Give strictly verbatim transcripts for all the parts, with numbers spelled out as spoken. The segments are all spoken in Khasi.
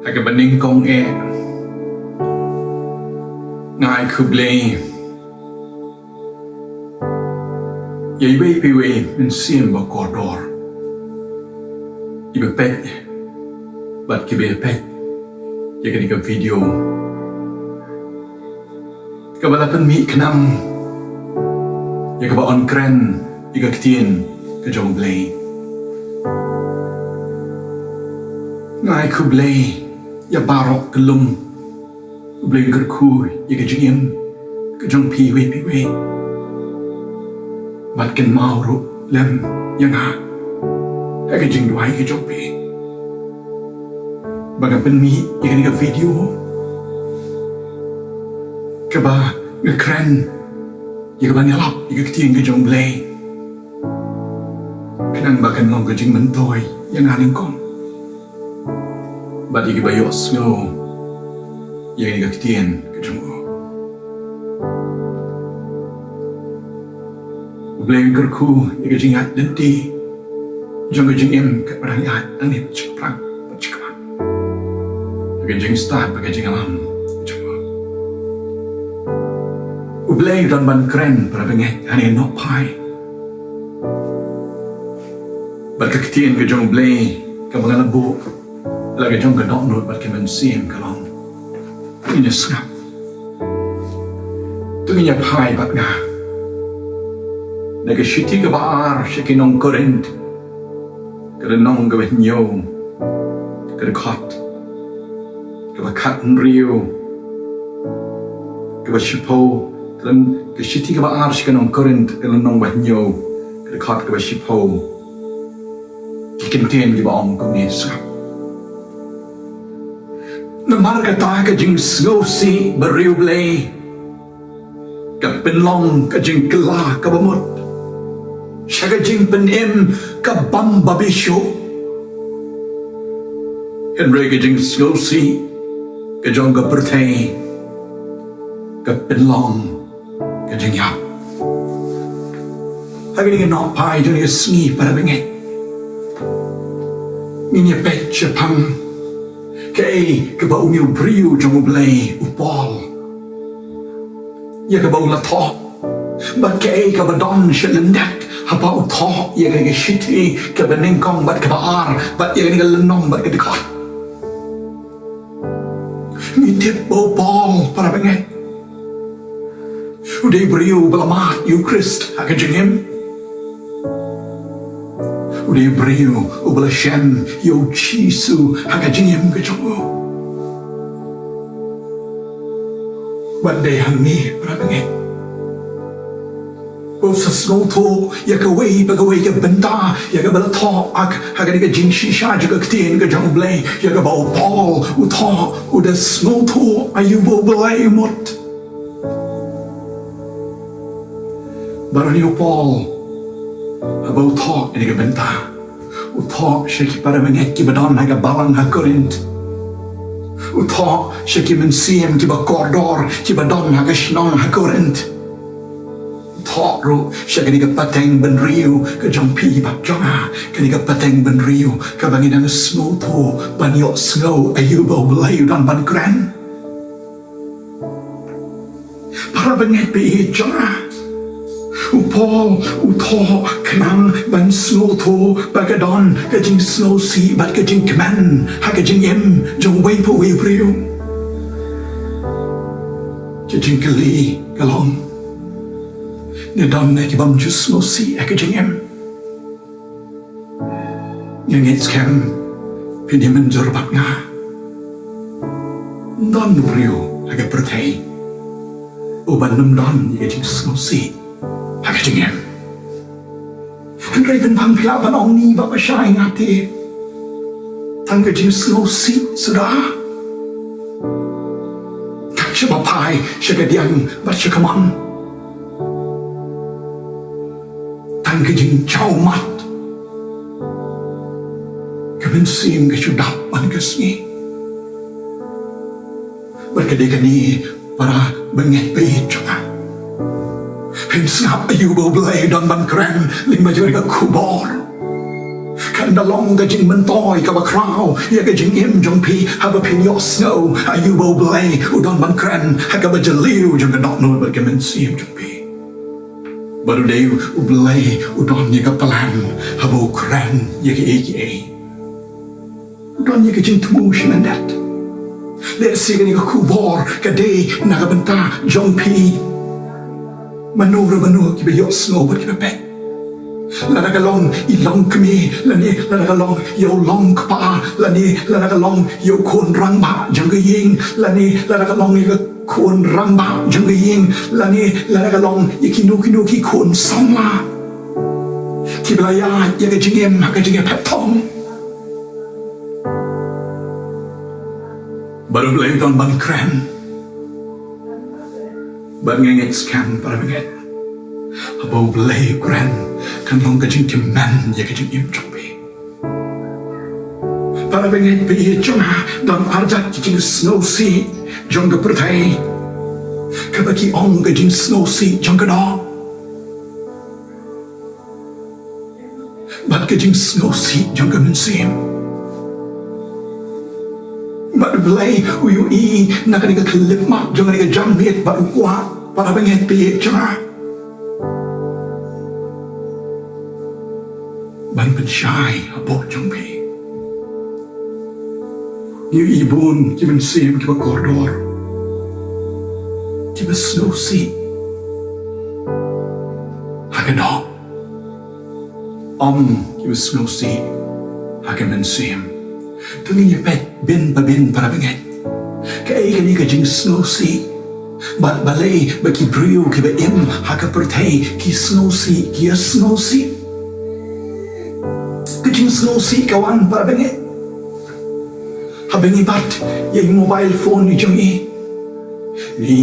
Ha kaba nyngkong eh, nga ai khublei ïa iwei pa iwei mynsiem ba kordor, iba peit bad kiba ïa peit ïa kane ka video kaba la pynmih khnang ïa kaba yn kren ïa ka ktien ka jong U Blei. Nga ai khublei ïa baroh ka lum. U Blei un kyrkhu ïa ka jingim ka jong phi iwei pa iwei, bad kynmaw ruh lem ïa nga ha ka jingduwai ka jong phi. Ba nga pynmih ïa kane ka video kaba nga kren ïa kaba nga ïalap ïa ka ktien ka jong U Blei, khnang ba kan long ka jingmyntoi ïa nga nyngkong bad ïa kiba ïohsngew ïa kane ka ktien ka jong U. U Blei un kyrkhu ïa ka jingïaid lynti jong ka jingim kaba dang ïaid nangne bad shaphrang bad shakhmat, ïa ka jingstad bad ka jingïalam jong U. U Blei u don ban kren, para bangeit, ha kane ka nohphai. Bad ka ktien ka jong U Blei kaba nga la buh, la ka jong ka dohnud bad ka mynsiem ka long: To ngin ïa sngap, to ngin ïa phai bad nga na ka shithi kaba ar sha ki nong Korinth, ka lynnong kaba hynñiew, ka dkhot kaba khathynriew, kaba shiphew. Ka shithi kaba ar sha ki nong Korinth, ka lynnong ba hynñiew, ka dkhot kaba shiphew. Ki kyntien kiba ong kumne, sngap: Namar kata ka jingsngewsih ba riewblei ka pynlong ka jingkylla kaba mut sha ka jingpynim ka bym babe shuh, hynrei ka jingsngewsih ka jong ka pyrthei ka pynlong ka jingïap. Ha kane ka nohphai jong kane ka sngi, para bangeit, ngin ïa peit shaphang kaei kaba une u briew jong U Blei, u Paul, ïa kaba u la thoh, bad kaei kaba don sha lyndet haba u thoh ïa kane ka shithi kaba nyngkong bad kaba ar, bad ïa kane ka lynnong bad ka dkhot. Ngi tip ba u Paul, para bangeit, u dei u briew uba la mad ïa U Khrist ha ka jingim. U dei u briew uba la shem ïa U Jisu ha ka jingim ka jong u. Bad dei hangne, para bangeit, ba u sa sngewthuh ïa kawei pa kawei ka bynta ïa kaba la thoh ha kane ka jingshisha jong ka ktien ka jong U Blei, ïa kaba u Paul u thoh, u da sngewthuh aïu ba U Blei u mut. Bad une u Paul, haba u thoh ïa kane ka bynta, u thoh sha ki para bangeit kiba don ha ka balang ha Korinth. U thoh sha ki mynsiem kiba kordor kiba don ha ka shnong ha Korinth. U thoh ruh sha kane ka pateng bynriew ka jong phi bad jong nga, kane ka pateng bynriew kaba ngi dang sngewthuh ban ïohsngew aïu ba U Blei u don ban kren. Para bangeit ba ïeit jong nga, u Paul u thoh khnang ban sngewthuh ba ka don ka jingsngewsih bad ka jingkmen ha ka jingim jong uwei pa uwei u briew. Ka jingkylli ka long, ne don ne ki bym ju sngewsih ha ka jingim? Nga ngeit skhem phin ïa mynjur bad nga, ym don u briew ha ka pyrthei uba nym don ïa ka jingsngewsih ha ka jingim. Hynrei phin pang phi lah ban ong, ni bah Bashai, nga te tang ka jingsngewsih suda. Kat shaba phai sha ka diang bad sha ka mon, tang ka jingjaw mat ka mynsiem ka shu dap man ka sngi. Bad ka dei kane, para bangeit ba ïeit jong nga, phin sngap aïu ba U Blei u don ban kren lyngba jong ka khubor. Ka Kan da long ka jingmyntoi kaba khraw ïa ka jingim jong phi haba phin ïohsngew aïu ba U Blei u don ban kren ha kaba jylliew jong ka dohnud bad ka mynsiem jong phi. Bad u dei U Blei u don ïa ka plan haba u kren ïa kiei kiei. U don ïa ka jingthmu sha lyndet. Lehse kane ka khubor ka dei na ka bynta jong phi. Mano re mano kiba ïohsngew bad kiba peit. Lada ka long i longkmie, lane lada ka long ïa u longkpa, lane lada ka long ïa u khun rangbah jong ka ïing, lane lada ka long ïa ka khun rangbah jong ka ïing, lane lada ka long ïa kino kino ki khun samla kiba la ïaid ïa ka jingim ha ka jingïaphet thong. Bad U Blei u don ban kren. Bad nga ngeit skhem para bangeit, haba U Blei u kren kan long ka jingkmen ïa ka jingim jong phi. Para bangeit, phi ïeit jong nga, don arjat ki jingsngewsih jong ka pyrthei kaba ki ong ka jingsngewsih jong ka doh bad ka jingsngewsih jong ka mynsiem. Bad U Blei u ïohi na kane ka khyllipmat jong kane ka janmiet bad u kwah para bangeit, phi ïeit jong nga, ban pynshai hapoh jong phi. Ngi ïohi bun ki mynsiem kiba kordor, kiba sngewsih ha ka doh, ym kiba sngewsih ha ka mynsiem. To ngin ïa peit bin pa bin para bangeit, kaei kane ka jingsngewsih, bad balei ba ki briew kiba im ha ka pyrthei ki sngewsih, ki ïa sngewsih. Ka jingsngewsih ka wan para bangeit haba ngi bat ïa i mobile phone i jong ngi. Ngi,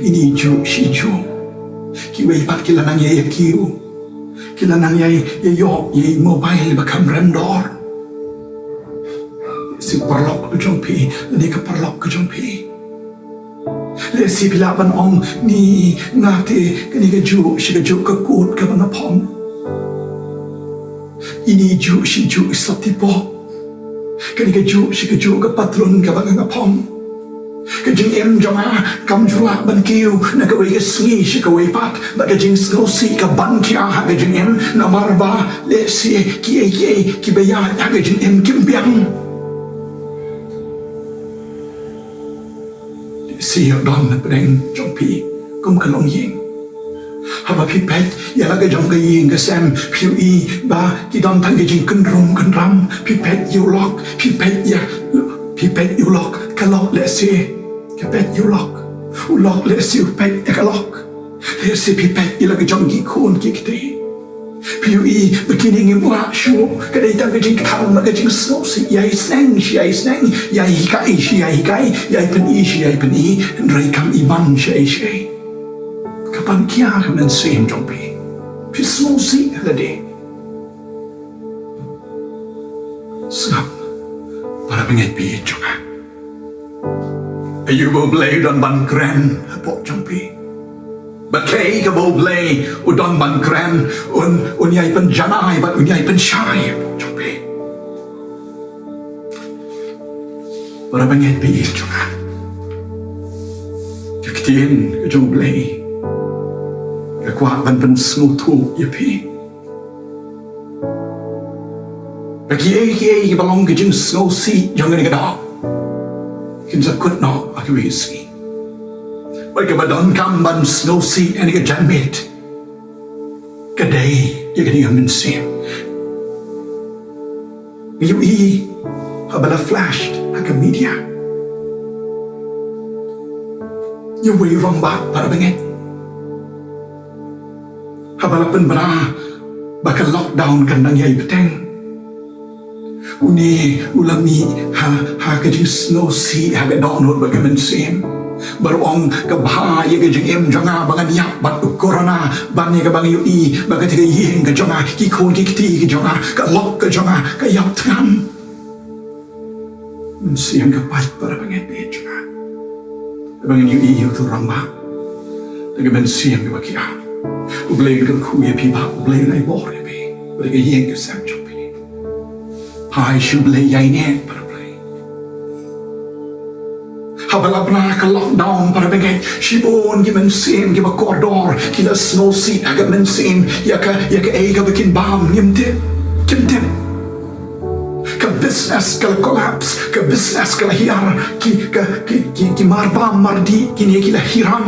ini juh shi juh, kiwei pat ki la nang ïa ïa kiew, ki la nang ïa ïa ïoh ïa i mobile ba kham rem dor. Shi paralok ka jong phi, lane ka paralok ka jong phi. Lehse phi lah ban ong, ni, nga te kane ka juh shi ka juh ka kut kaba nga phong. Ini juh shi juh i soptipoh. Kane ka juh shi ka juh ka patlun kaba nga nga phong. Ka jingim jong nga kam ju lah ban kiew na kawei ka sngi sha kawei pat, bad ka jingsngewsih ka ban khia ha ka jingim, namar ba lehse kiei kiei kiba ïaid ha ka jingim kim biang. Shi ïa don na pdeng jong phi kum ka longïing. Haba phi peit ïa la ka jong ka ïing ka sem, phi ïohi ba ki don tang ki jingkynrum kynram. Phi peit ïa u lok, phi peit ïa, phi peit ïa u lok, ka lok lehse ka peit ïa u lok, u lok lehse u peit ïa ka lok. Lehse phi peit ïa la ka jong ki khun ki kti. Phi ïohi ba kine ngim lah shuh, ka dei tang ka jingkthang bad ka jingsngewsih, ïai sneng shi ïai sneng, ïai hikai shi ïai hikai, ïai pyni shi ïai pyni, hynrei kam i ban shei shei. Ka ban khia ka mynsiem jong phi. Phi sngewsih lade. Sngap, para bangeit, phi ïeit jong nga. Aïu ba U Blei u don ban kren hapoh jong phi? Bad kaei kaba U Blei u don ban kren, un, un ïai pynjanai bad un ïai pynshai hapoh jong phi. Para bangeit, phi ïeit jong nga, ka ktien ka jong U Blei ka kwah ban pynsngewthuh ïa phi ba kiei kiei kiba long ka jingsngewsih jong kane ka doh kin sa kut noh ha kawei ka sngi. Bad kaba donkam ban sngewsih ha kane ka janmiet ka dei ïa kane ka mynsiem. Ngi ïohi haba la flash ha ka media, ïa uwei u rangbah, para bangeit, haba la pynbna ba ka lockdown kan nang ïai bteng, une u la mih ha, ha ka jingsngewsih ha ka dohnud bad ka mynsiem. Bad u ong, ka bha ïa ka jingim jong nga ba ngan ïap bad u corona, ban ïa kaba nga ïohi ba kata ka ïing ka jong nga, ki khun ki kti ki jong nga, ka lok ka jong nga ka ïap thngan. Mynsiem ka pait, para bangeit, phi ïeit jong nga. Ba ngan ïohi ïa uto u rangbah da ka mynsiem kaba khia. U Blei un kyrkhu ïa phi, ba U Blei un ai bor ïa phi bad ïa ka ïing ka sem jong phi. Ai shu Blei ïa ine para Blei. Haba la bna ka lockdown para bangeit, shibun ki mynsiem kiba kordor ki la sngewsih ha ka mynsiem ïa ka, ïa kaei kaba kin bam, ngim tip, kim tip. Ka business ka la collapse, ka business ka la hiar, ki, ka, ki, ki, ki marbam mardih kine ki la hiar.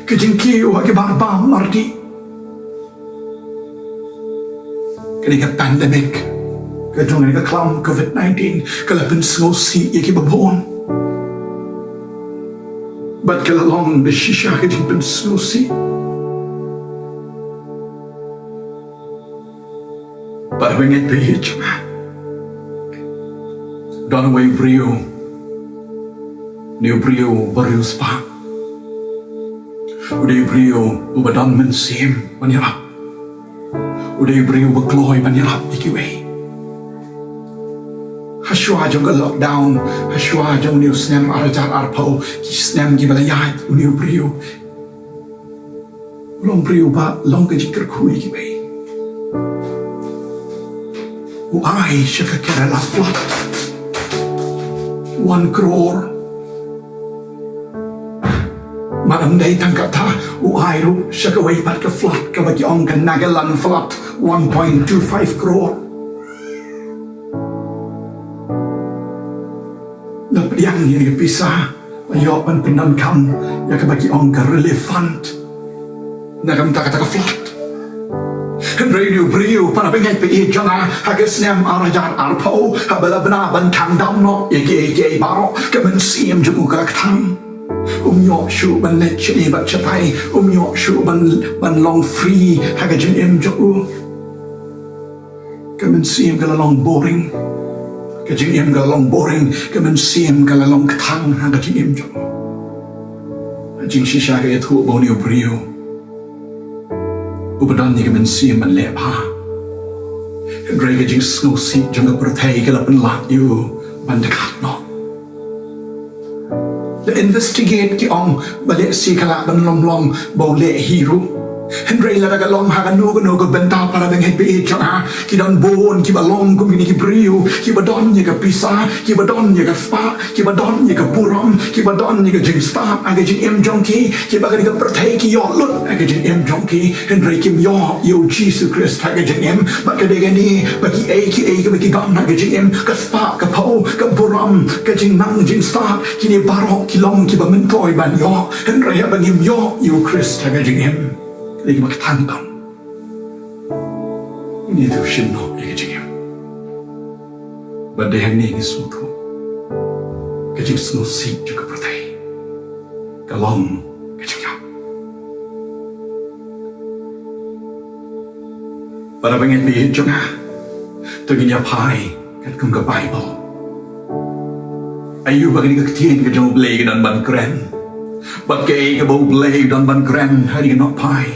Ka jingkiew ha ki marbam mardih. Kane ka pandemic, ka jong kane ka khlam covid nineteen, ka la pynsngewsih ïa kiba bun. Bad ka la long da shisha ka jingpynsngewsih. Para bangeit ba ïeit jong nga, don uwei u briew, une u briew ba riewspah. U dei u briew uba don mynsiem ban ïarap. U dei u briew uba kloi ban ïarap ïa kiwei. Hashwa jong ka lockdown, hashwa jong une u snem ar hajar arphew, ki snem kiba la ïaid, une u briew u long briew uba long ka jingkyrkhu ïa kiwei. U ai sha ka Kerala flood one crore. Mar ym dei tang katta, u ai ruh sha kawei pat ka flood kaba ki ong ka Nagaland flood, one point two five crore. La pdiang ïa ka pisa ban ïoh ban pyndonkam ïa kaba ki ong ka relief fund na ka bynta kata ka flood. Hynrei une u briew, para bangeit ba ïeit jong nga, ha ka snem ar hajar arphew, haba la bna ban khang dam noh ïa kiei kiei baroh, ka mynsiem jong u ka la kthang. Um ïoh shuh ban leit shane bad shatai, um ïoh shuh ban, ban long free ha ka jingim jong u. Ka mynsiem ka la long boring. Ka jingim ka la long boring. Ka mynsiem ka la long kthang ha ka jingim jong u. Jingshisha ka ïathuh ba une u briew uba don ïa ka mynsiem ban leh bha. Hynrei ka jingsngewsih jong ka pyrthei ka la pynlait ïa u ban dkhot noh. La investigate, ki ong ba lehse ka lah ban long long ba u leh hi ruh. Hynrei lada ka long ha kano kano ka bynta, para bangeit ba ïeit jong nga, ki don bun kiba long kum kine ki briew, kiba don ïa ka pisa, kiba don ïa ka spah, kiba don ïa ka burom, kiba don ïa ka jingstad ha ka jingim jong ki, kiba kane ka pyrthei ki ïoh lut ha ka jingim jong ki. Hynrei kim ïoh ïa u Jisu Khrist ha ka jingim. Bad ka dei kane ba kiei kiei kiba ki don ha ka jingim, ka spah, ka phew, ka burom, ka jingnang jingstad, kine baroh ki long kiba myntoi ban ïoh. Hynrei haba ngim ïoh ïa u Khrist ha ka jingim, ka dei kaba kthang tam. Ngin ïa shim noh ïa ka jingim. Bad dei hangne ngi sngewthuh ka jingsngewsih jong ka pyrthei ka long ka jingïap. Para bangeit ba ïeit jong nga, to ngin ïa phai katkum ka Baibl. Aïu ba kane ka ktien ka jong U Blei ka don ban kren, bad kaei kaba U Blei u don ban kren ha kane ka nohphai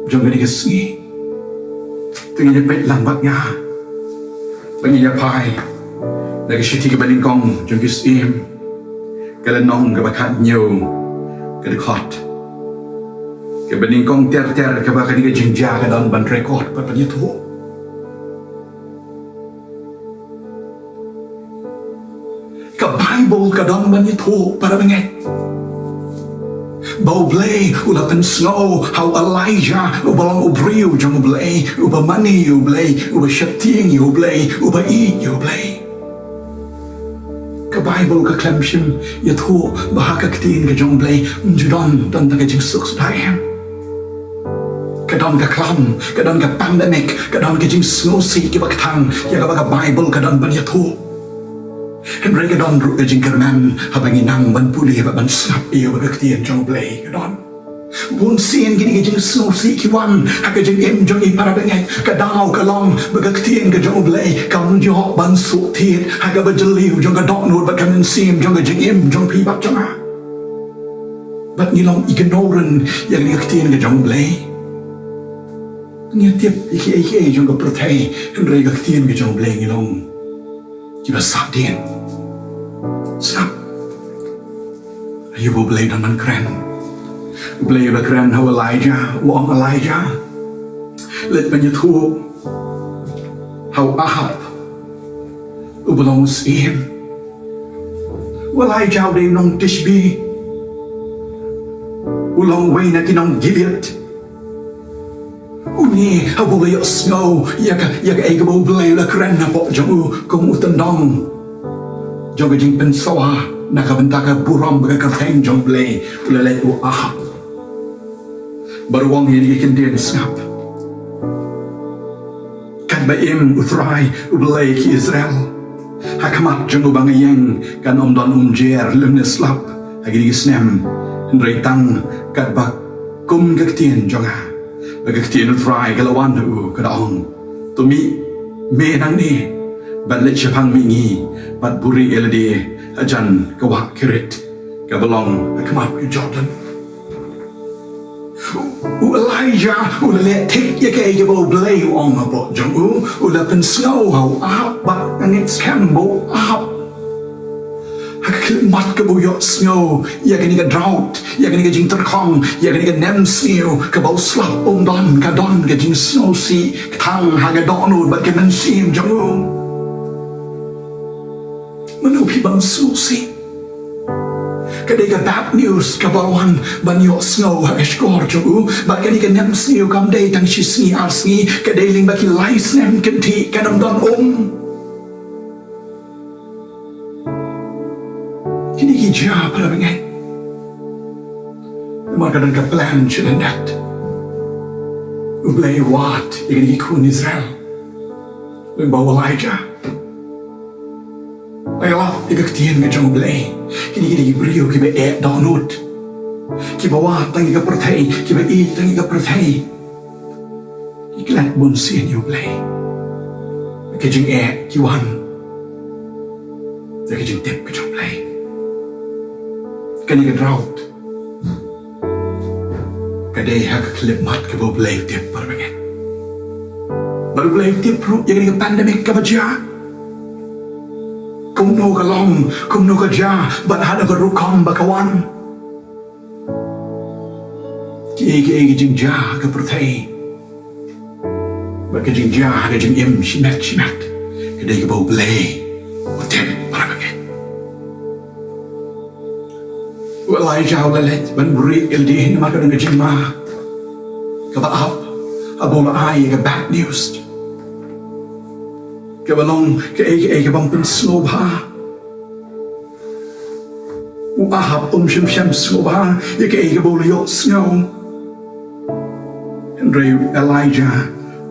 jong kane ka sngi. To ngin ïa peit lang bad nga, ba ngin ïa phai na ka shithi kaba nyngkong jong ki Syiem, ka lynnong kaba khathynñiew, ka dkhot kaba nyngkong ter ter, kaba kane ka jingjia ka don ban record bad ban ïathuh. Ka Baibl ka don ban ïathuh, para bangeit, ba U Blei u la pynsngew ha u Elijah, uba long u briew jong U Blei, uba mane ïa U Blei, uba sheptieng ïa U Blei, uba ïeit ïa U Blei. Ka Baibl ka khlem shym ïathuh ba ha ka ktien ka jong U Blei ym ju don tang ka jingsuk sdang. Ka don ka khlam, ka don ka pandemic, ka don ka jingsngewsih kiba kthang ïa kaba ka Baibl ka don ban ïathuh. Hynrei ka don ruh ka jingkyrmen haba ngi nang ban pule bad ban sngap ïa kaba ka ktien jong U Blei ka don. Bun sien kine ki jingsngewsih ki wan ha ka jingim jong ngi, para bangeit. Ka daw ka long ba ka ktien ka jong U Blei kam ïoh ban suk thied ha kaba jylliew jong ka dohnud bad ka mynsiem jong ka jingim jong phi bad jong nga. Bad ngi long ignorant ïa kane ka ktien ka jong U Blei. Ngi tip ïa kiei kiei jong ka pyrthei, hynrei ka ktien ka jong U Blei ngi long kiba sahdien. Sngap. Aïu ba U Blei u don ban kren? U Blei u la kren ha u Elijah, u ong, Elijah, leit ban ïathuh U Ahab, uba long u syiem. U Elijah u dei u nong Tishbe, u long uwei na ki nong Gilead. Une haba u la ïohsngew ïa ka, ïa kaei kaba U Blei u la kren hapoh jong u kum u tyndong jong ka jingpynsawa na ka bynta ka burom bad ka kyrteng jong U Blei, u la leit u Ahab bad u ong ïa kine ki kyntien, sngap. Katba im U Trai U Blei ki Israel, ha khmat jong uba nga ïeng kan ym don umjer lymne slap ha kine ki snem, hynrei tang katba kum ka ktien jong nga. Bad ka ktien U Trai ka la wan ha u, ka da ong, to mih me nangne bad leit shaphang mihngi bad buhrieh ïa lade hajan ka wah Kerit kaba long ha khmat u Jordan. U Elijah u la leh thik ïa kaei kaba U Blei u ong hapoh jong u, u la pynsngew ha u Ahab, bad nga ngeit skhem ba u Ahab, ha ka khyllipmat kaba u ïohsngew ïa kane ka drought, ïa kane ka jingtyrkhong, ïa kane ka nemsniew kaba u slap um don, ka don ka jingsngewsih ka tang ha ka dohnud bad ka mynsiem jong u. Mano phi ban sngewsih? Ka dei ka bad news kaba wan ban ïohsngew ha ka shkor jong u, bad kane ka nemsniew kam dei tang shi sngi ar sngi, ka dei lyngba ki lai snem kynthih, kan ym don um. Kine ki jia, para bangeit, namar ka don ka plan sha lyndet. U Blei u wad ïa kine ki khun Israel lyngba u Elijah. Ïa la, ïa ka ktien ka jong U Blei. Kine, kine ki briew kiba eh dohnud, kiba wad tang ïa ka pyrthei, kiba ïeit tang ïa ka pyrthei, ki klet bunsien ïa U Blei. Ka jingeh ki wan da ka jingtip ka jong U Blei. Kane ka drought ka dei ha ka khyllipmat kaba U Blei u tip, para bangeit. Bad U Blei u tip ruh ïa kane ka pandemic kaba jia, kumno ka long, kumno ka jia, bad haduh ka rukom ba ka wan. Kiei kiei ki jingjia ha ka pyrthei bad ki jingjia ha ka jingim shimet shimet, ka dei kaba U Blei u tip, para bangeit. U Elijah u la leit ban buhrieh ïa lade namar ka don ka jingma kaba ap haba u la ai ïa ka bad news, kaba long kaei kaei ka bym pynsngewbha. U Ahab um shym shym sngewbha ïa kaei kaba u la ïohsngew. Hynrei u Elijah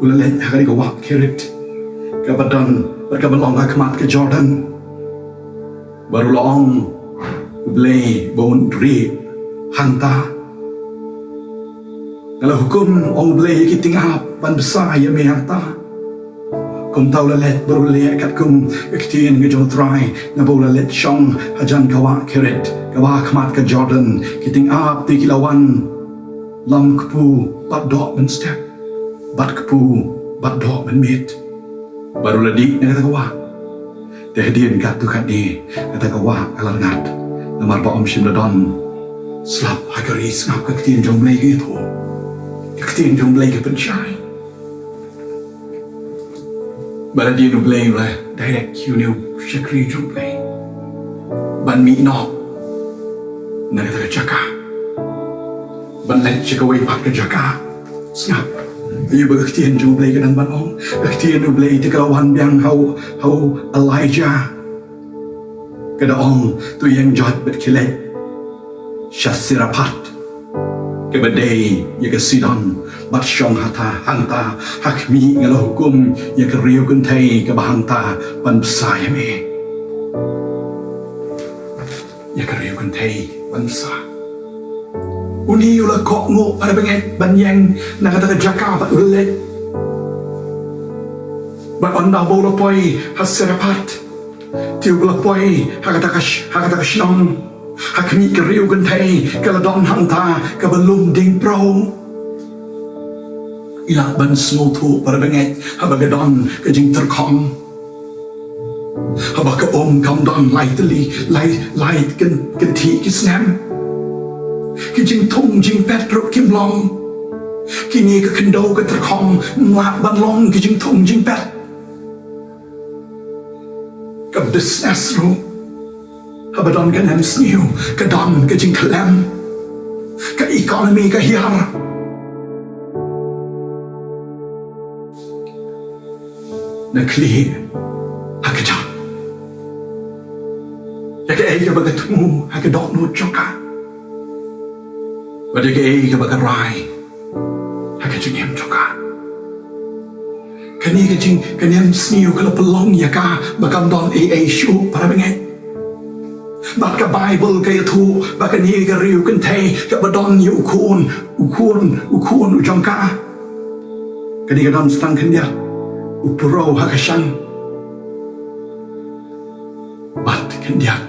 u la leit ha kane ka wah Kerit kaba don bad kaba long ha khmat ka Jordan, bad u la ong, U Blei, ba un rieh hangta. Nga la hukum, ong U Blei, ïa ki tyngab ban bsa ïa me hangta. Kumta u la leit bad u la leh katkum ka ktien ka jong U Trai, naba u la leit shong hajan ka wah Kerit kaba ha khmat ka Jordan. Ki tyngab te ki la wan lem kpu bad doh mynstep, bad kpu bad doh mynmiet, bad u la dih na kata ka wah. Te hadien katto katne kata ka wah ka la rngat, namar ba ym shym la don slap ha ka ri. Sngap, ka ktien jong U Blei ka ïathuh, ka ktien jong U Blei ka pynshai. Bad hadien U Blei u la direct ïa une u shakri jong U Blei ban mih noh na kata ka jaka, ban leit sha kawei pat ka jaka. Sngap, ïa ba ka ktien jong U Blei ka dang ban ong, ka ktien U Blei te ka la wan biang ha u, ha u Elijah. Ka da ong, to ïeng joit bad khie leit sha Zarephath, kaba dei ïa ka Sidon, bad shong hata, hangta, ha khmih, nga la hukum ïa ka riew kynthei kaba hangta ban bsa ïa me. Ïa ka riew kynthei ban bsa. Une u la kohnguh, para bangeit, ban ïeng na kata ka jaka bad u la leit. Bad ynda ba u la poi ha Zarephath, te u la poi ha kata ka sh-, ha kata ka shnong, ha khmih ka riew kynthei ka la don hangta kaba lum dieng pyrthei. Ïa ban sngewthuh, para bangeit, haba ka don ka jingtyrkhong, haba ka um kam don lai tylli, lai, lai kyn-, kynthih ki snem, ki jingthung jingpet ruh kim long. Kine ka khyndew ka tyrkhong, ym lah ban long ki jingthung jingpet. Ka business ruh, haba don ka nemsniew, ka don ka jingkhlem, ka economy ka hiar. Na khlieh ha ka jot ïa kaei kaba ka thmu ha ka dohnud jong ka, bad ïa kaei kaba ka rai ha ka jingim jong ka. Kane ka jing, ka nemsniew ka la pynlong ïa ka ba kam don ei ei shuh, para bangeit. Bad ka Baibl ka ïathuh ba kane ka riewkynthei kaba don ïa u khun, u khun, u khun u jong ka, kane ka don tang khyndiat, u puraw ha ka shang. Bad khyndiat,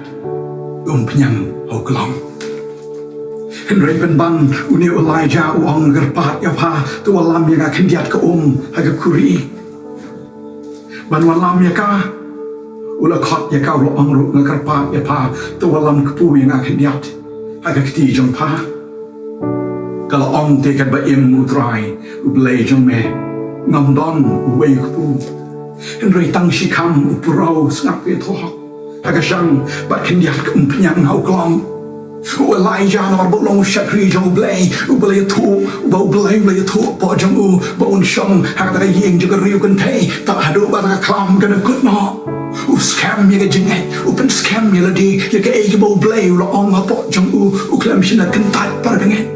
ka umphniang ha u klong. Hynrei pynban une u Elijah u ong, kyrpad ïa pha, to wallam ïa nga khyndiat ka um ha ka khuri. Ban wallam ïa ka, u la khot ïa ka, u la ong ruh, nga kyrpad ïa pha, to wallam kpu ïa nga khyndiat ha ka kti jong pha. Ka la ong te, katba im, U Trai U Blei jong me, ngam don uwei u kpu. Hynrei tang shi kham u puraw sngap ïathuh ha ka shang, bad khyndiat ka umphniang ha u klong. U Elijah namar ba u long u shakri jong U Blei, u Blei ïathuh, ba U Blei, U Blei ïathuh hapoh jong u ba un shong ha kata ka ïing jong ka riewkynthei tad haduh ba kata ka khlam kan kut noh. U skhem ïa ka jingngeit, u pynskhem ïa lade, ïa kaei kaba U Blei u la ong hapoh jong u, u khlem shynna kyntait, para bangeit.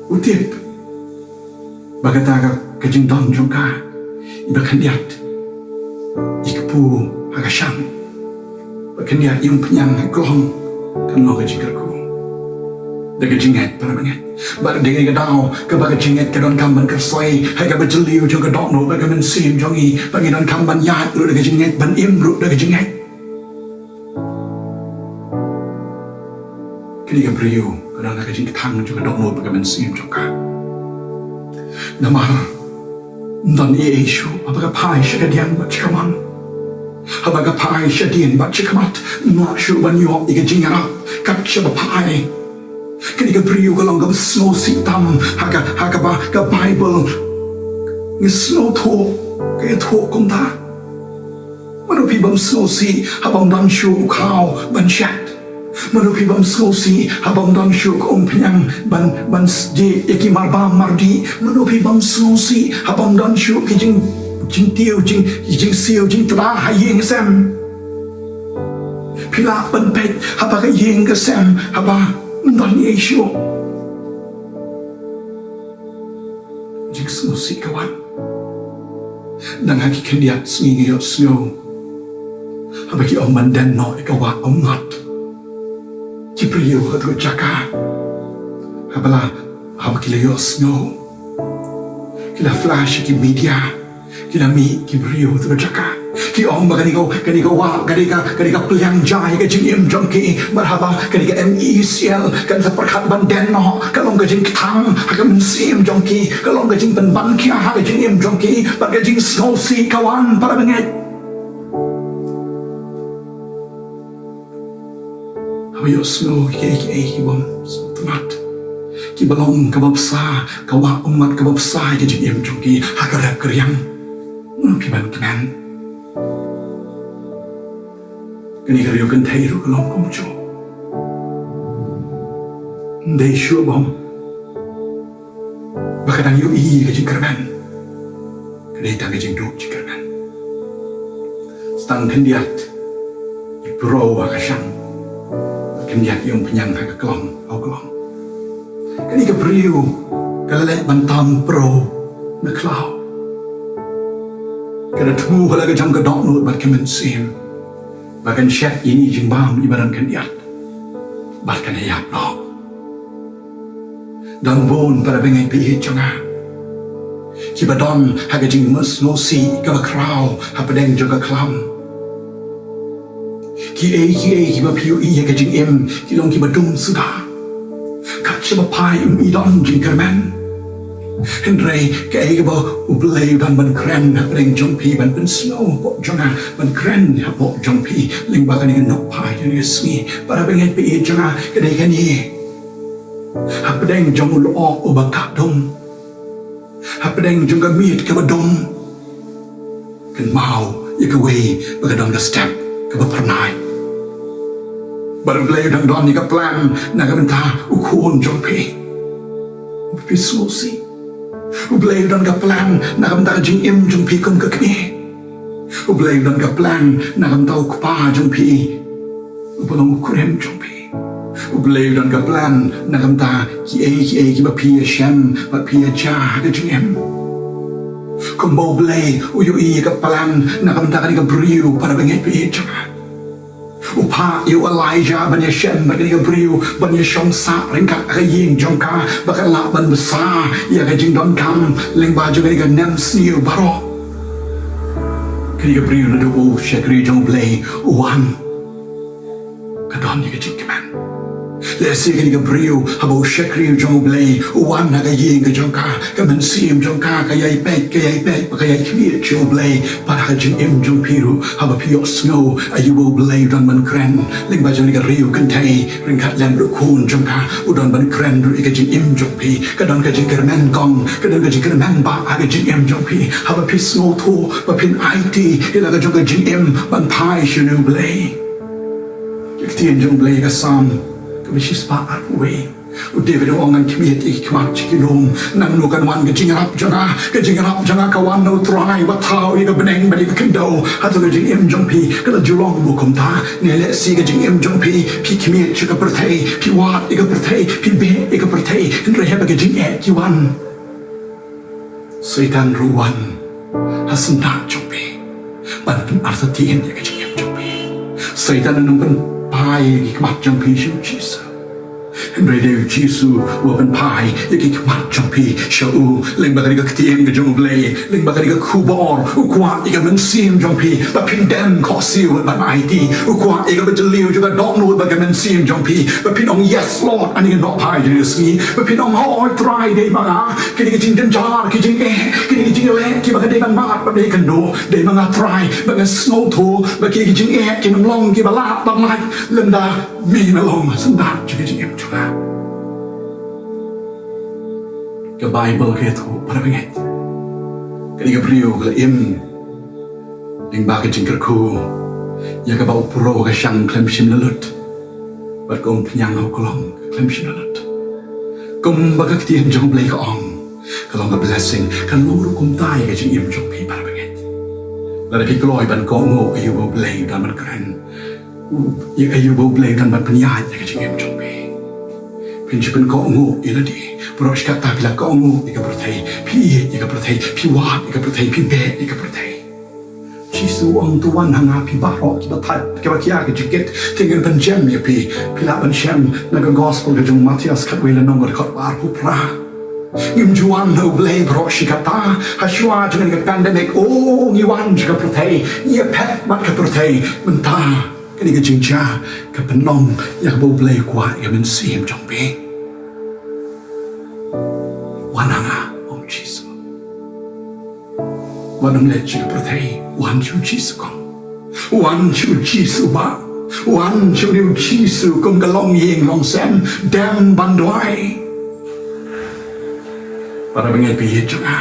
U tip ba kata ka, ka jingdon jong ka, iba khyndiat i kpu ha ka shang, ba khyndiat i umphniang ha klong, kan long ka jingkyrkhu da ka jingngeit, para bangeit. Bad dei ka daw kaba ka jingngeit ka donkam ban kyrsoi ha kaba jylliew jong ka dohnud bad ka mynsiem jong ngi, ba ngi donkam ban ïaid ruh da ka jingngeit, ban im ruh da ka jingngeit. Kane ka briew ka don ha ka jingkthang jong ka dohnud bad ka mynsiem jong ka. Namar ym don ei ei shuh, haba ka phai sha kadiang bad sha kamon, haba ka phai shadien bad shakhmat, ym lah shuh ban ïoh ïa ka jingïarap kat shaba phai. Kane ka briew ka long kaba sngewsih tam ha ka, ha kaba ka Baibl ngi sngewthuh, ka ïathuh kumta. Mano phi bym sngewsih haba ym don shuh u khaw ban shet? Mano phi bym sngewsih haba ym don shuh ka umphniang ban, ban s-, die ïa ki marbam mardih? Mano phi bym sngewsih haba ym don shuh ki jing, jingtiew, jing, jingsiew jingtda ha ïing sem? Phi lah ban peit ha kaba ka ïing ka sem haba ym don ei ei shuh. Jingsngewsih ka wan. Nang ha ki khyndiat sngi ngi ïohsngew haba ki ong ban den noh ïa ka wah umngot. Ki briew ha katu ka jaka, haba la, haba ki la ïohsngew, ki la flash ha ki media, ki la mih ki briew ha katu ka jaka, ki ong ba kane ka, kane ka wah, kane ka, kane ka pliang jai ka jingim jong ki. Bad haba kane ka M E E C L kan sa pyrkhat ban den noh, ka long ka jingkthang ha ka mynsiem jong ki, ka long ka jingpynban khia ha ka jingim jong ki, bad ka jingsngewsih ka wan, para bangeit. Haba ïohsngew kiei kiei ki bym sngewtynnat, kiba long kaba bsa, ka wah umngot kaba bsa ïa ka jingim jong ki ha ka rep ka riang, mano phi ban kmen? Kane ka riewkynthei ruh ka long kumjuh. Ym dei shuh bom ba ka dang ïohi ïa ka jingkyrmen, ka dei tang ka jingduh jingkyrmen. Tang khyndiat i puraw ha ka shang, khyndiat i umphniang ha ka klong, ha u klong. Kane ka briew ka la leit ban tam puraw na khlaw. Ka la thmu ha la ka jong ka dohnud bad ka mynsiem ba kan shet ïa ine i jingbam iba don khyndiat bad kan ïap noh. Don bun, para bangeit ba ïeit jong nga, kiba don ha ka jingmut sngewsih kaba khraw hapdeng jong ka khlam. Kiei kiei kiba phi ïohi ha ka jingim ki long kiba dum suda. Kat shaba phai ym i don jingkyrmen. Hynrei kaei kaba U Blei u don ban kren hapdeng jong phi, ban pynsngew hapoh jong nga, ban kren hapoh jong phi lyngba kane ka nukphai jong kane ka sngi, para bangeit ba ïeit jong nga, ka dei kane: hapdeng jong u lyoh uba kah dum, hapdeng jong ka miet kaba dum, kynmaw ïa kawei ba ka don ka step kaba phyrnai. Bad U Blei u dang don ïa ka plan na ka bynta u khun jong phi. Phi sngewsih. U Blei u don ka plan na ka bynta ka jingim jong phi kum ka kmie. U Blei u don ka plan na ka bynta u kpa jong phi, uba long u kurim jong phi. U Blei u don ka plan na ka bynta kiei kiei kiba phi ïashem bad phi ïaja ha ka jingim. Kumba U Blei u ïohi ïa ka plan na ka bynta kane ka briew, para bangeit ba ïeit jong nga. U phah ïa u Elijah ban ïashem bad kane ka briew, ban ïashong sah ryngkat ha ka ïing jong ka, ba kan lah ban bsa ïa ka jingdonkam lyngba jong kane ka nemsniew baroh. Kane ka briew naduh ba u shakri jong U Blei u wan, ka don ïa ka jingkmen. Lehse kane ka briew, haba u shakri jong U Blei u wan ha ka ïing ka jong ka, ka mynsiem jong ka ka ïai peit, ka ïai peit, ka ïai khmied sha U Blei. Bad ha ka jingim jong phi ruh, haba phi ïohsngew aïu ba U Blei u don ban kren lyngba jong kane ka riew kynthei ryngkat lem bad u khun jong ka, u don ban kren ruh ïa ka jingim jong phi. Ka don ka jingkyrmen kong, ka don ka jingkyrmen bah ha ka jingim jong phi, haba phi sngewthuh ba phin aiti ïa la ka jong ka jingim ban phai sha une U Blei. Ka ktien jong U Blei ha ka Salm kaba shispah arphew wei, u David u ong, ngan khmied ïa ki khmat sha ki lum. Nangno kan wan ka jingïarap jong nga? Ka jingïarap jong nga ka wan na U Trai uba thaw ïa ka bneng bad ïa ka khyndew. Hato ka jingim jong phi ka la ju long kumta? Ne lehse ka jingim jong phi, phi khmied sha ka pyrthei, phi wad ïa ka pyrthei, phi beh ïa ka pyrthei, hynrei haba ka jingeh ki wan, Soitan ruh u wan ha syndah jong phi ban pynartatien ïa ka jingim jong phi. Soitan un ym pynphai ïa ki khmat jong phi sha U Jisu. Hynrei dei U Jisu uba pynphai ïa ki khmat jong phi sha u, lyngba kane ka ktien ka jong U Blei, lyngba kane ka khubor. U kwah ïa ka mynsiem jong phi ba phin dem khohsiew ban aiti. U kwah ïa kaba jylliew jong ka dohnud bad ka mynsiem jong phi ba phin ong, "Yes, Lord," ha kane ka nohphai jong kane ka sngi, ba phin ong, "Hooid Trai, dei ma nga. Kine ki jingjynjar, ki jingeh, kine ki jingleh kiba nga dei ban mad, ban dei kynduh, dei ma nga Trai, ba nga sngewthuh ba kine ki jingeh kin ym long kiba lah ban lait lymda me me long ha syndah jong ka jingim jong nga." Ka Baibl ka ïathuh, para bangeit, kane ka briew ka la im lyngba ka jingkyrkhu ïa kaba u pro ka shang khlem shim la lut, bad ka umphniang ha u klong khlem shim la lut. Kumba ka ktien jong U Blei ka ong, ka long ka blessing. Kan long ruh kumta ïa ka jingim jong phi, para bangeit. Lada phi kloi ban kohnguh aïu ba U Blei u don ban kren, u, ïa aïu ba U Blei u don ban pynïaid ïa ka jingim jong phi, phin shu pynkohnguh ïa lade. Baroh shi katta phi la kohnguh ïa ka pyrthei, phi ïeit ïa ka pyrthei, phi wad ïa ka pyrthei, phi beh ïa ka pyrthei. Jisu u ong, "To wan ha nga phi baroh kiba thait, kiba khia ka jingkit, te ngan pynjem ïa phi." Phi lah ban shem na ka Gospel ka jong u Mathaios khatwei lynnong, ka dkhot ba arphew phra. Ngim ju wan ha U Blei baroh shi katta. Hashwa jong kane ka pandemic, oh, ngi wan sha ka pyrthei, ngi ïaphet bad ka pyrthei. Mynta kane ka jingjia ka pynlong ïa kaba U Blei u kwah ïa ka mynsiem jong phi. Wan ha nga, ong Jisu. Wat nym leit sha ka pyrthei, wan sha U Jisu kong. Wan sha U Jisu bah. Wan sha U Jisu kum ka longïing longsem. Dem ban duwai. Para bangeit ba ïeit jong nga,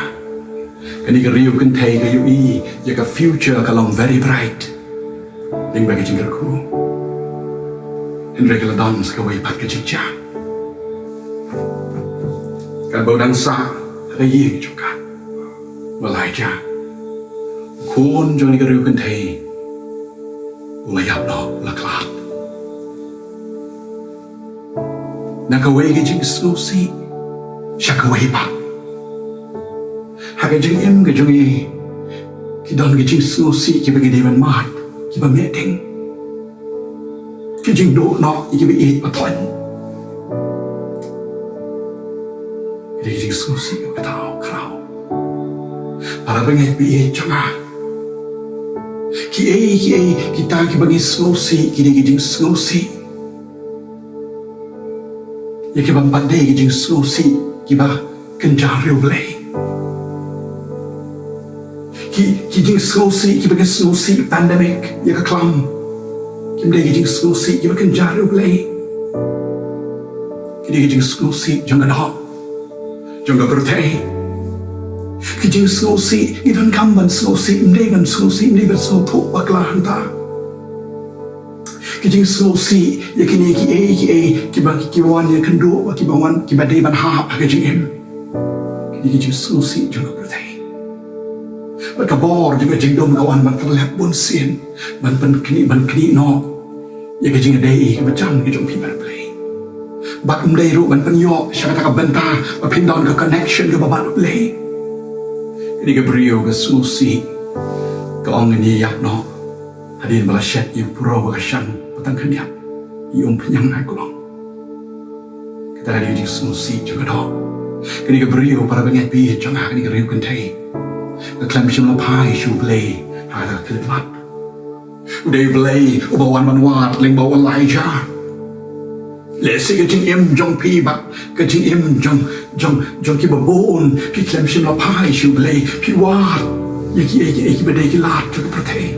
kane ka riew kynthei ka ïohi ïa ka future ka long very bright lyngba ka jingkyrkhu. Hynrei ka la don sa kawei pat ka jingjia. Katba u dang sah ha ka ïing jong ka, u Elijah, u khun jong kane ka riew kynthei, u la ïap noh, u la khlad. Na kawei ka jingsngewsih sha kawei pat. Ha ka jingim ka jong ngi, ki don ki jingsngewsih kiba ngi dei ban mad, kiba meh ding. Ki jingduh noh ïa kiba ïeit ba thoiñ. Ki dei ki jingsngewsih kiba khraw khraw. Para bangeit ba ïeit jong nga, kiei kiei kita kiba ngi sngewsih, ki dei ki jingsngewsih ïa kiba ym pat dei ki jingsngewsih kiba kynja ri U Blei. Ki, ki jingsngewsih kiba ngi sngewsih pandemic, ïa ka khlam, kim dei ki jingsngewsih kiba kynja ri U Blei. Ki dei ki jingsngewsih jong ka doh, jong ka pyrthei. Ki jingsngewsih, ngi donkam ban sngewsih, ym dei ban sngewsih, ym dei ban sngewthuh bakla hangta. Ki jingsngewsih ïa kine kiei kiei kiba, kiba wan ïakynduh, kiba wan, kiba dei ban hap ha ka jingim. Kine ki jingsngewsih jong ka pyrthei. Bad ka bor jong ka jingdum ka wan ban pynlep bunsien, ban pynknieh, ban knieh noh ïa ka jingïadei kaba jan ka jong phi bad U Blei. Bad ym dei ruh ban pynïoh sha kata ka bynta ba phin don ka connection kaba bad U Blei. Kane ka briew ka sngewsih, ka ong, ngan ïap noh hadien ba la shet ïa u puro ba ka shang, ba tang khyndiat ïa u umphniang ai klong. Kata ka dei ka jingsngewsih jong ka doh. Kane ka briew, para bangeit, phi jong nga, kane ka riew kynthei, ka khlem shym la phai sha U Blei ha kata ka khyllipmat. U dei U Blei uba wan ban wad lyngba u Elijah. Lehse ka jingim jong phi bad ka jingim jong, jong, jong kiba bun, phi khlem shym la phai sha U Blei, phi wad ïa kiei kiei kiba dei ki lad jong ka pyrthei.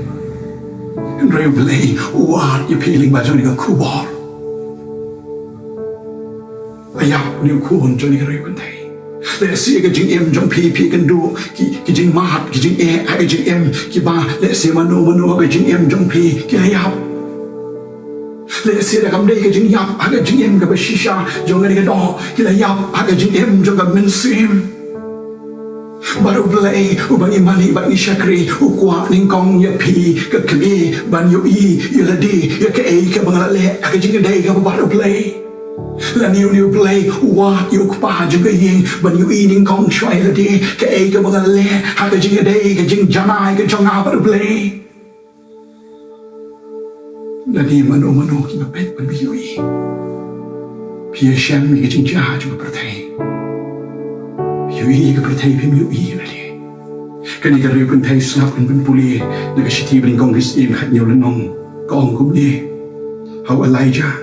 Hynrei U Blei u wad ïa phi lyngba jong kane ka khubor. Ïap une u khun jong kane ka riew kynthei. Lehse ka jingim jong phi, phi ïakynduh ki, ki jingmad, ki jingeh ha ka jingim, kiba lehse mano mano ha ka jingim jong phi ki la ïap. Lehse da kam dei ka jingïap ha ka jingim kaba shisha jong kane ka doh, ki la ïap ha ka jingim jong ka mynsiem. Bad U Blei uba ngi mane bad ngi shakri, u kwah nyngkong ïa phi, ka kmie, ban ïohi ïa lade ïa kaei kaba nga la leh ha ka jingïadei kaba bad U Blei. Lane une U Blei u wad ïa u kpa jong ka ïing ban ïohi nyngkong shuwa ïa lade kaei kaba nga la leh ha ka jingïadei, ka jingjanai ka jong nga bad U Blei. Lane mano mano kiba peit ban ïohi. Phi ïashem ïa ka jingjia jong ka pyrthei. Phi ïohi ïa ka pyrthei, phim ïohi ïa lade. Kane ka riew kynthei sngap, ngan pule na ka shithi ba nyngkong His-, His-, Hynñiew Lynnong, ka ong kumne ha u Elijah: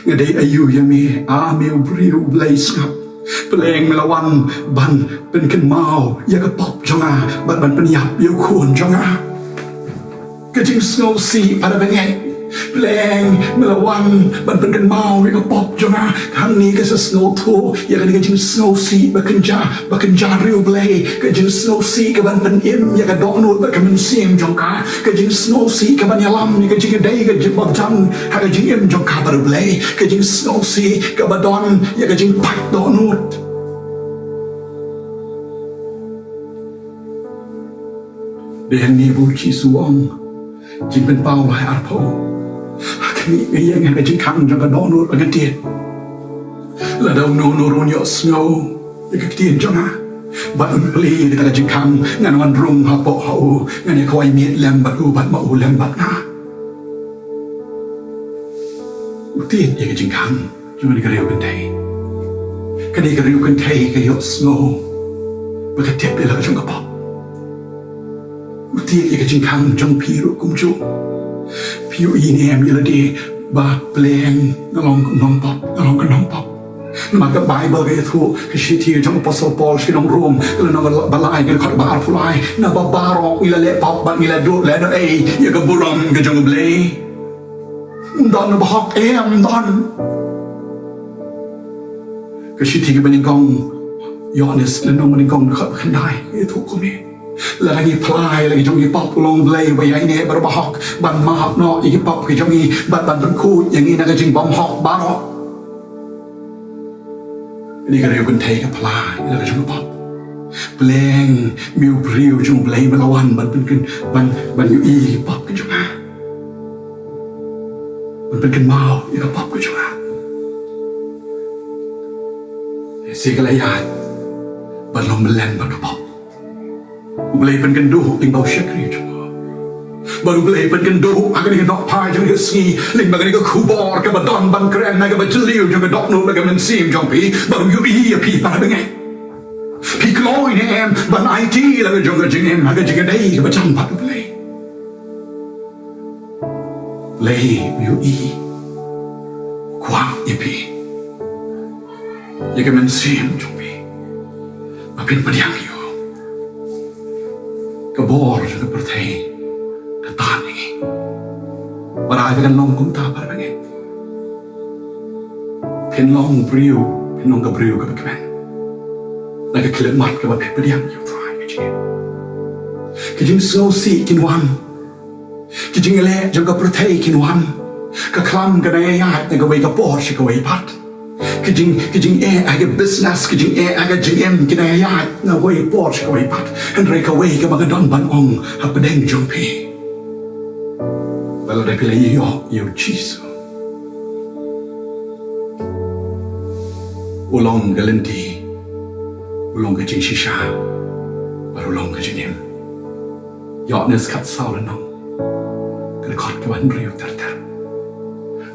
Nga dei aïu ïa me, A me u briew U Blei sngap? Pleng me la wan ban pynkynmaw ïa ka pop jong nga bad ban pynïap ïa u khun jong nga. Ka jingsngewsih, para bangeit. Pleng me la wan ban pynkynmaw ïa ka pop jong nga. Hangne ka sa sngewthuh ïa kane ka jingsngewsih ba kynja, ba kynja riew Blei. Ka jingsngewsih kaban pynim ïa ka dohnud bad ka mynsiem jong ka. Ka jingsngewsih kaban ïalam ïa ka jingïadei, ka jingïabjan ha ka jingim jong ka bad U Blei. Ka jingsngewsih kaba don ïa ka jingpait dohnud. Dei hangne ba U Jisu u ong, Jingpynpaw lai arphew: Ha khmih, nga ïeng ha ka jingkhang jong ka dohnud ba kyntied. Lada uno uno ruh un ïohsngew ïa ka ktien jong nga bad un plie ïa kata ka jingkhang, ngan wan rung hapoh ha u, ngan ïa khawai miet lem bad u bad ma u lem bad nga. U tied ïa ka jingkhang jong kane ka riew kynthei. Kane ka riew kynthei ka ïohsngew ba ka tip ïa la ka jong ka pop. U tied ïa ka jingkhang jong phi ruh kumjuh. Phi ïohi ne em ïa lade ba pleng nga long ka nongpop, nga long ka nongpop? Namar ka Baibl ka ïathuh, ka shithi jong u Apostol Paul sha ki nong Rom, ka lynnong ba lai, ka dkhot ba arphew lai: Naba baroh ngi la leh pop bad ngi la duh lehnohei ïa ka burom ka jong U Blei. Ym don uba hok, em, ym don. Ka shithi kaba nyngkong Ïoannis, lynnong ba nyngkong, dkhot ba khyndai, ka ïathuh kumne: Lada ngi phla ïa la ki jong ki pop, U long U Blei uba ïaineh bad uba hok, ban map noh ïa ki pop ki jong ngi bad ban pynkhuid ïa ngi na ka jingbymhok baroh. Kane ka riew kynthei ka phla ïa la ka jong ka pop. Pleng me u briew jong U Blei, me la wan ban pynkhyn, ban, ban ïohi ïa ki pop ki jong nga, ban pynkynmaw ïa ka pop ka jong nga. Lehse ka la ïaid ban long mlien bad ka pop. U Blei pynkynduh lyngba u shakri jong u. Bad U Blei pynkynduh ha kane ka nohphai jong ka sngi lyngba kane ka khubor kaba don ban kren na kaba jylliew jong ka dohnud bad ka mynsiem jong phi. Bad u ïohi ïa phi, para bangeit. Phi kloi ne em ban aiti la ka jong ka jingim ha ka jingïadei kaba jan bad U Blei? Blei u ïohi, u kwah ïa phi, ïa ka mynsiem jong phi, ba phin pdiang ïa u. Ka bor jong ka pyrthei ka tad ïa ngi. Wat ai ba kan long kumta, para bangeit. Phin long briew, phin long ka briew kaba kmen. Na ka khyllipmat kaba phi pdiang ïa U Trai ka jingim. Ki jingsngewsih kin wan. Ki jingïaleh jong ka pyrthei kin wan. Ka khlam ka nang ïaid na kawei ka por sha kawei pat. Ki jing, ki jingeh ha ka business, ki jingeh ha ka jingim ki nang ïaid na kawei por sha kawei pat. Hynrei kawei kaba nga don ban ong hapdeng jong phi, ba lada phi la ïoh ïa U Jisu, U long ka lynti, U long ka jingshisha, bad U long ka jingim. Ïoannis khatsaw lynnong, ka dkhot kaba hynriew ter ter.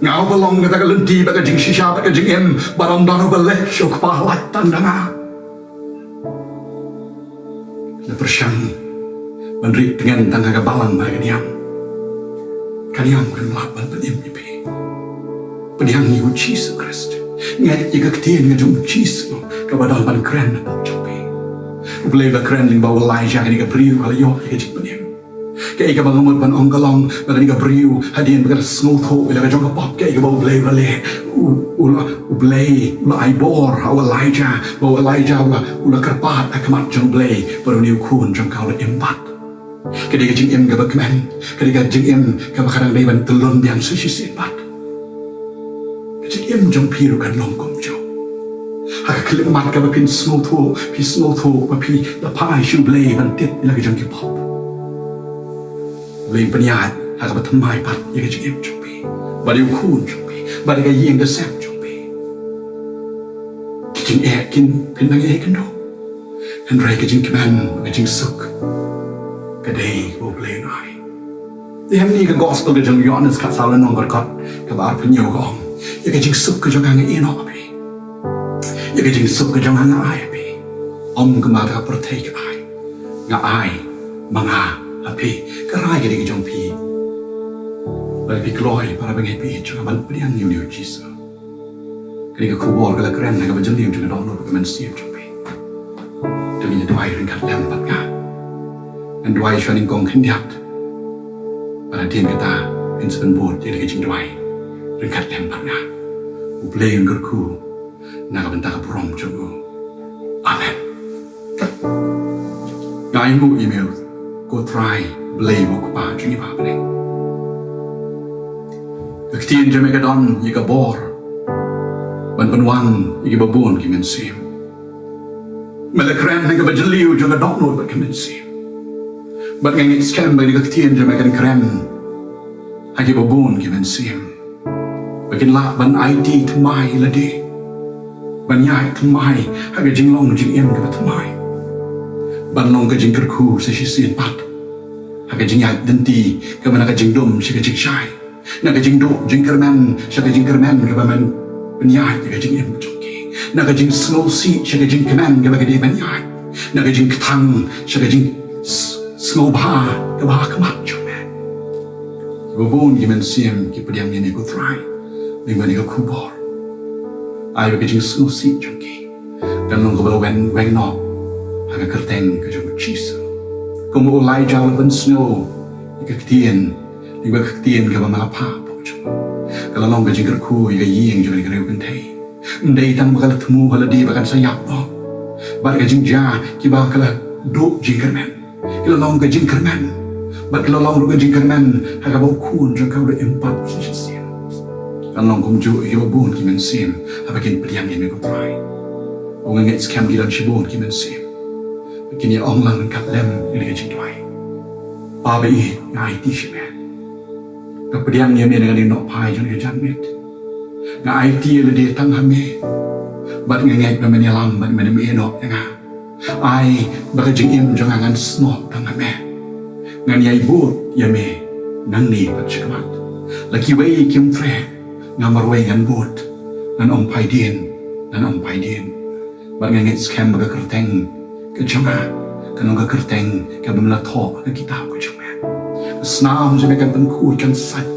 Nga uba long kata ka lynti bad ka jingshisha bad ka jingim, bad ym don uba leit sha U Kpa lait tang da nga. La pyrshang ban ri tngen tang ha ka balang bad ka niam, ka niam kan lah ban pynim ïa phi. Pdiang ïa U Jisu Khrist. Ngeit ïa ka ktien ka jong U Jisu kaba don ban kren ha pdeng jong phi. U Blei u la kren lyngba u Elijah, kane ka briew ka la ïoh ïa ka jingpynim. Kaei kaba nga mut ban ong ka long ba kane ka briew hadien ba ka la sngewthuh ïa la ka jong ka pop, kaei kaba U Blei u la leh. U, u la, U Blei u la ai bor ha u Elijah, ba u Elijah u la, u la kyrpad ha khmat jong U Blei, ba une u khun jong ka u la im pat. Ka dei ka jingim kaba kmen, ka dei ka jingim kaba ka dang dei ban tyllun biang sa shisien pat. Ka jingim jong phi ruh kan long kumjuh. Ha ka khyllipmat kaba phin sngewthuh, phi sngewthuh ba phi da phai sha U Blei ban tip ïa la ka jong ki pop, U Blei un pynïaid ha kaba thymmai pat ïa ka jingim jong phi, bad ïa u khun jong phi, bad ïa ka ïing ka sem jong phi. Ki jingeh kin, phin nang ïakynduh. Hynrei ka jingkmen, ka jingsuk, ka dei kaba U Blei un ai. Te hangne ka gospel ka jong u Ïoannis khatsaw lynnong, ka dkhot kaba arphew hynñiew ka ong, ïa ka jingsuk ka jong nga nga ïehnoh ha phi. Ïa ka jingsuk ka jong nga nga ai ha phi. Ym kumba ka pyrthei ka ai, nga ai ma nga ha phi. Ka rai ka dei ka jong phi. Bad phi kloi, para bangeit, phi jong nga ban pdiang ïa une U Jisu. Kane ka khubor ka la kren ha kaba jylliew jong ka dohnud ka mynsiem jong phi. To ngin ïa duwai ryngkat lem bad nga. Ngan duwai shuwa nyngkong khyndiat. Bad hadien kata ngin sa pynbud ïa ka jingduwai ryngkat lem bad nga. U Blei un kyrkhu na ka bynta ka burom jong u. Amen. Nga ainguh ïa me ko Trai Blei, ko Kpa jong ngi ba ha bneng. Ka ktien jong me ka don ïa ka bor ban pynwan ïa kiba bun ki mynsiem. Me la kren ha kaba jylliew jong ka dohnud bad ka mynsiem. Bad nga ngeit skhem ba kane ka ktien jong me kan kren ha kiba bun ki mynsiem, ba kin lah ban aiti thymmai ïa lade, ban ïaid thymmai ha ka jinglong jingim kaba thymmai, ban long ka jingkyrkhu sa shisien pat ha ka jingïaid lynti kaba na ka jingdum sha ka jingshai, na ka jingduh jingkyrmen sha ka jingkyrmen kaba men pynïaid ïa ka jingim jong ki, na ka jingsngewsih sha ka jingkmen kaba ki dei ban ïaid, na ka jingkthang sha ka jing s-, sngewbha kaba ha khmat jong me. Kiba bun ki mynsiem ki pdiang ïa me ko Trai lyngba kane ka khubor. Ai ba ka jingsngewsih jong ki kan long kaba weng, weng noh ha ka kyrteng ka jong u Jisu. Kumba u Elijah u la pynsngew ïa ka ktien, lyngba ka ktien kaba me la phah hapoh jong u, ka la long ka jingkyrkhu ïa ka ïing jong kane ka riewkynthei. Ym dei tang ba ka la thmu ha lade ba kan sa ïap noh, bad ka jingjia kiba ka la duh jingkyrmen, ki la long ka jingkyrmen, bad ki la long ruh ka jingkyrmen ha kaba u khun jong ka u la im pat sa shisien. Kan long kumjuh ïa kiba bun ki mynsiem haba kin pdiang ïa me ko Trai. Nga ngeit skhem ki don shibun ki mynsiem ba kin ïa ong lang ryngkat lem ïa kane ka jingduwai. Pa ba ïeit, nga aiti sha me. Nga pdiang ïa me na kane ka nohphai jong kane ka janmiet. Nga aiti ïa lade tang ha me, bad nga ngeit ba men ïalam bad men ym ïehnoh ïa nga. Ai ba ka jingim jong nga ngan snoh tang ha me. Ngan ïai bud ïa me nangne bad shakhmat. La kiwei kim treh, nga marwei ngan bud. Ngan ym phai dien, ngan ym phai dien. Bad nga ngeit skhem ba ka kyrteng ka jong nga kan long ka kyrteng kaba me la thoh ha ka kitab ka jong me. Ka snam jong me kan pynkhuid, kan sait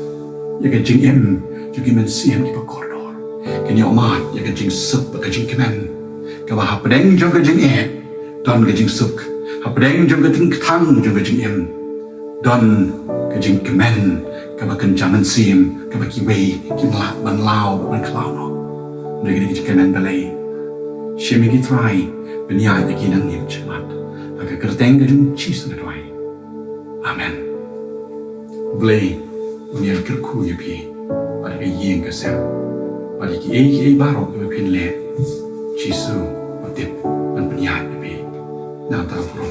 ïa ka jingim jong ki mynsiem kiba kordor. Kin ïohmad ïa ka jingsuk bad ka jingkmen, kaba hapdeng jong ka jingeh don ka jingsuk, hapdeng jong ka jingkthang jong ka jingim don ka jingkmen kaba kynja mynsiem, kaba kiwei kim lah ban law bad ban khlaw noh. Hynrei ka dei ka jingkmen balei? Shim ïa ki Trai, pynïaid ïa ki nangne bad shakhmat. Ha ka kyrteng ka jong u Jisu nga duwai. Amen. Blei un ïa kyrkhu ïa phi bad ka ïing ka sem bad ïa kiei kiei baroh kiba phin leh. Jisu u tip ban pynïaid ïa phi. Nangta u